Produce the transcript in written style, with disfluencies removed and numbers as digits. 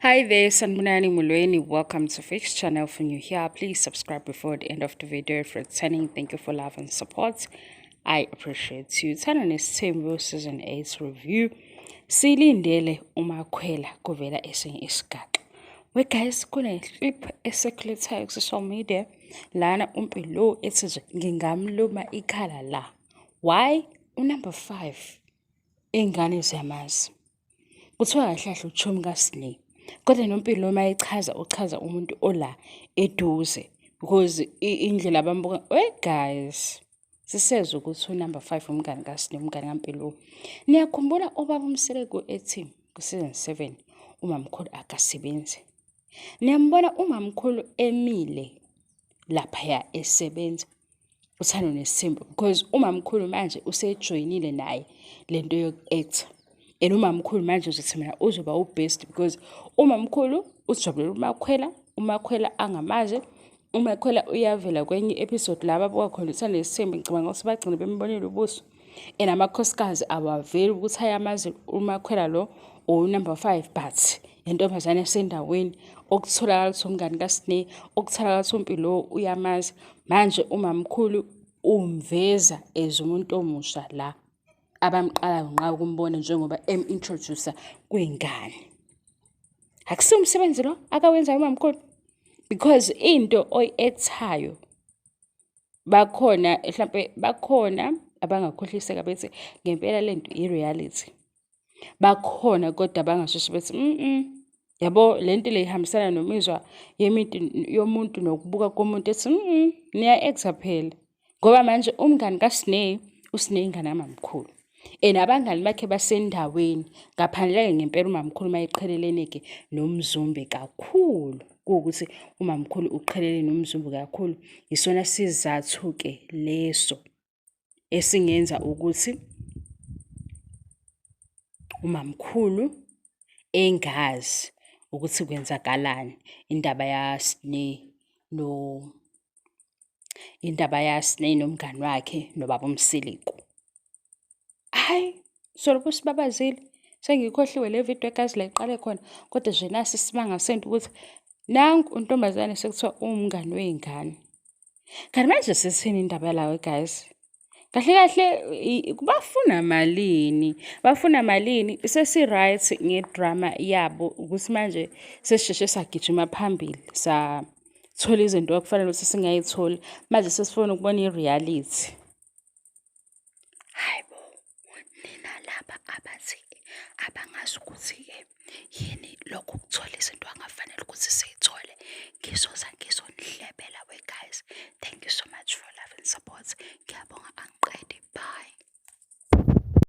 Hi there, Sanibonani Molweni. Welcome to Fix Channel. If you're new here, please subscribe before the end of the video. If returning, thank you for love and support. I appreciate you. Uthando Nesithembu Season 8 review. Silindele uMakhwela kuvela esinye isigaxa. We guys, kune-clip e-circulate-ayo ku-social media lana uMpilo ethi nje ngingamluma ikhala la. Why? U-number 5 iy'ngane ziyamazi. Kuthiwa kahle kahle uchomi kaSne. Kodwa noMpilo uma echaza uchaza umuntu ola eduze because indlela abambuka, we guys, sisezwe ukuthi u-number 5 umngani kaSne, umngani kaMpilo. Niyakhumbula ubaba uMseleku ethi ku-season 7 umamkhulu akasebenzi. Niyambona umamkhulu emile laphaya esebenza uThando Nesithembu because umamkhulu manje usejoyinile naye lento yoku-act-a. And umamkhulu manje uzothi mina uzoba u-best because umamkhulu usijabulela uMakhwela, uMakhwela angamazi. UMakhwela uyavela kwenye i-episode la ababuka khona uThando Nesithembu, ngicabanga ukuthi bagcine bembonile ubuso. And amakhosikazi awaveli ukuthi ayamazi uMakhwela lo or u-number 5, but intombazane yasendaweni okutholakala ukuthi umngani kaSne, okutholakala ukuthi uMpilo uyamazi. Manje umamkhulu umveza as umuntu omusha la abamqalayo nqa ukumbona njengoba em-introduce-a kwiy'ngane. Akusiwo umsebenzi lo akawenzayo umamkhulu because into oyi-act-ayo bakhona hlampe bakhona abangakhohliseka bethi ngempela lento i-reality. Bakhona kodwa abangasheshe bethi yabo lento le ihambisana nomizwa yomuntu nokubuka komuntu ethi niya-act-a phela. Ngoba manje umngani kaSne, uSne ingane kamamkhulu. And abangani bakhe basendaweni ngaphandle-ke ngempela umamkhulu uma eqhelelene-ke noMzumbe kakhulu. Kuwukuthi umamkhulu uqhelelene noMzumbe kakhulu. Yisona sizathu-ke leso esingenza ukuthi umamkhulu engazi ukuthi kwenzakalani indaba yaSne no indaba yaSne nomngani wakhe nobaba uMseleku. Hhayi, solokhu sibabazile. Sengiyikhohliwe le video ekazi la iqale khona, kodwa nje nasi isimanga sento ukuthi nangu untombazane sekuthiwa uwumngani wey'ngane. Kanti manje sithini indaba yalawe guys? Kahle kahle bafuna malini? Bafuna malini? Sesi-right nge-drama yabo ukuthi manje sesisheshe sagijima phambili sathola izinto okufanele ukuthi singay'tholi. Manje sesifuna ukubona i-reality. Hayi bo, nina laba abathi abangazi ukuthi-ke yini lokhu kuthola izinto angafanele ukuthi siy'thole. Ngizoza ngizonihlebela we guys. Thank you so much for love and support. Ngiyabonga.